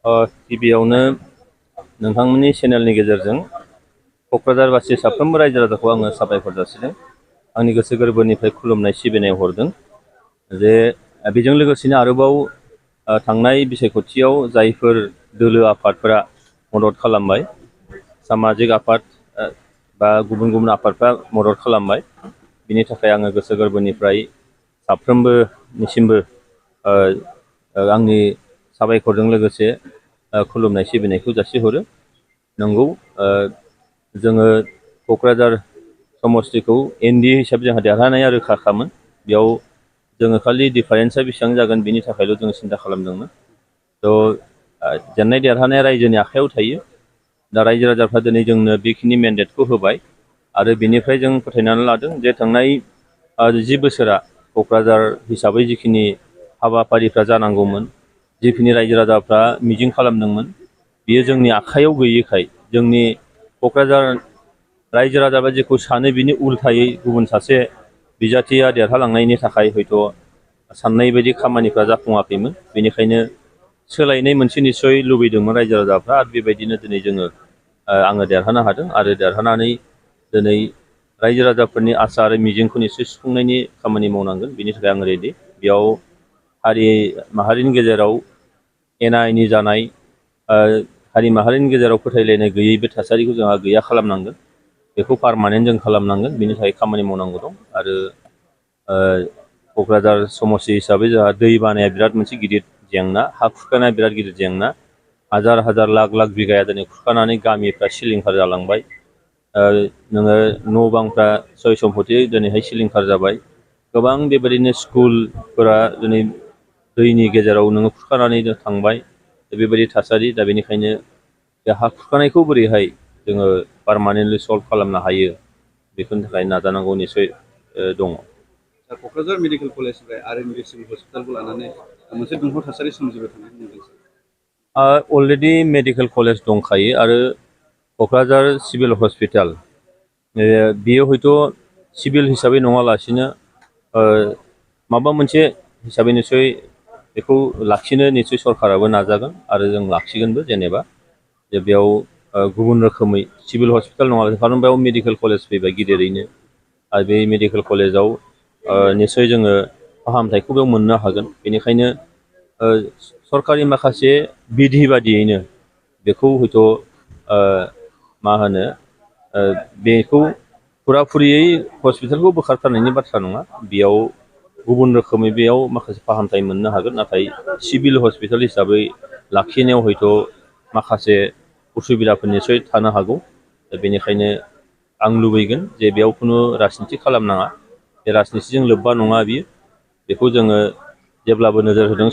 गिबियावनो नोंथांमोननि चेनेलनि गेजेरजों क'क्राझारबासि साफ्रोमबो रायजो राजाखौ आङो साबायखर जासिदों। आंनि गोसो गोरबोनिफ्राय खुलुमनाय सिबिनाय हरदों जे बेजों लोगोसेनो आरोबाव थांनाय बिसायख'थियाव जायफोर दोलो आफादफोरा मदद खालामबाय, सामाजिक आफाद बा गुबुन गुबुन आफादफ्रा मदद खालामबाय, बिनि थाखाय आङो गोसो गोरबोनिफ्राय साफ्रोमबोनिसिमबो आंनि साबायखरजों लोगोसे खुलुमनाय सिबिनायखौ जासिहरो। नंगौ, जोङो क'क्राझार समस्तिखौ NDA हिसाबै जोंहा देरहानाया रोखाखामोन। बेयाव जोङो खालि डिफारेन्सआ बेसेबां जागोन बिनि थाखायल' जोङो सिन्था खालामदोंमोन। जेननाय देरहानाया रायजोनि आखायाव थायो। दा रायजो राजाफ्रा दिनै जोंनो बेखिनि मेन्डेटखौ होबाय आरो बेनिफ्राय जों फोथायनानै लादों जे थांनाय 10 बोसोरा क'क्राझार हिसाबै जिखिनि हाबाफारिफ्रा जानांगौमोन, जिखिनि रायजो राजाफ्रा मिजिं खालामदोंमोन, बियो जोंनि आखायाव गैयैखाय जोंनि क'क्राझार रायजो राजाफ्रा जेखौ सानो बिनि उल्थायै गुबुन सासे बिजाथिया देरहालांनायनि थाखाय हयथ' साननाय बायदि खामानिफ्रा जाफुङाखैमोन। बेनिखायनो सोलायनाय मोनसे निस्सय लुबैदोंमोन रायजो राजाफ्रा। आरो बेबायदिनो दिनै आङो देरहानो हादों आरो देरहानानै दिनै रायजो राजाफोरनि आसा आरो मिजिंखौ निस्सय सुफुंनायनि खामानि मावनांगोन। बिनि थाखाय आं रेडि। बेयाव हारि माहारिनि गेजेराव एना एनि जानाय, हारि माहारिनि गेजेराव फोथायलायनाय गैयै बे थासारिखौ जोंहा गैया खालामनांगोन। बेखौ पारमानेन्ट जों खालामनांगोन। बिनि थाखाय खामानि मावनांगौ दं। आरो क'क्राझार समस्ति हिसाबै जोंहा दै बानाया बिराद मोनसे गिदिर जेंना, हा खुरखानाया बिराद गिदिर जेंना। हाजार हाजार लाख लाख बिगाया दिनै खुरखानानै गामिफ्रा सिलिंखार जालांबाय। नोङो न' बांफ्रा सय सम्पति दिनैहाय सिलिंखार जाबाय। गोबां बेबायदिनो स्कुलफोरा दिनै दैनि गेजेराव नोङो खुरखानानै थांबाय। बेबायदि थासारि। दा बेनिखायनो बे हा खुरखानायखौ बोरैहाय जोङो पारमानेन्टलि सल्भ खालामनो हायो, बेफोरनि थाखाय नाजानांगौ निस्सय दङ। क'क्राझार मेडिकेल कलेजनिफ्राय आरएमबि सिभिल हस्पिटालखौ लानानै मोनसे दुंहाव थासारि सोमजिबाय थानाय नुदों। अलरेडि मेडिकेल कलेज दंखायो आरो क'क्राझार सिभिल हस्पिटाल बियो हयथ' सिभिल हिसाबै नङालासिनो माबा मोनसे हिसाबै निस्सय बेखौ लाखिनो निस्सय सरकाराबो नाजागोन आरो जों लाखिगोनबो। जेनेबा जे बेयाव गुबुन रोखोमै सिभिल हस्पिटाल नङा, खारन बेयाव मेडिकेल कलेज फैबाय गिदिरैनो। आरो बे मेडिकेल कलेजाव निस्सय जोङो फाहामथायखौ बेयाव मोननो हागोन। बेनिखायनो सरकारि माखासे बिधि बादियैनो बेखौ हयथ' बेखौ फुराफुरियै हस्पिटालखौ बोखारथारनायनि बाथ्रा नङा। बेयाव गुबुन रोखोमै बेयाव माखासे फाहामथाय मोननो हागोन। नाथाय सिभिल हस्पिटाल हिसाबै लाखिनायाव हयथ' माखासे उसुबिदाफोर निस्सय थानो हागौ। दा बेनिखायनो आं लुबैगोन जे बेयाव खुनु राजनिथि खालामनाङा। बे राजनितिजों लोब्बा नङा बियो। बेखौ जोङो जेब्लाबो नोजोर होदों।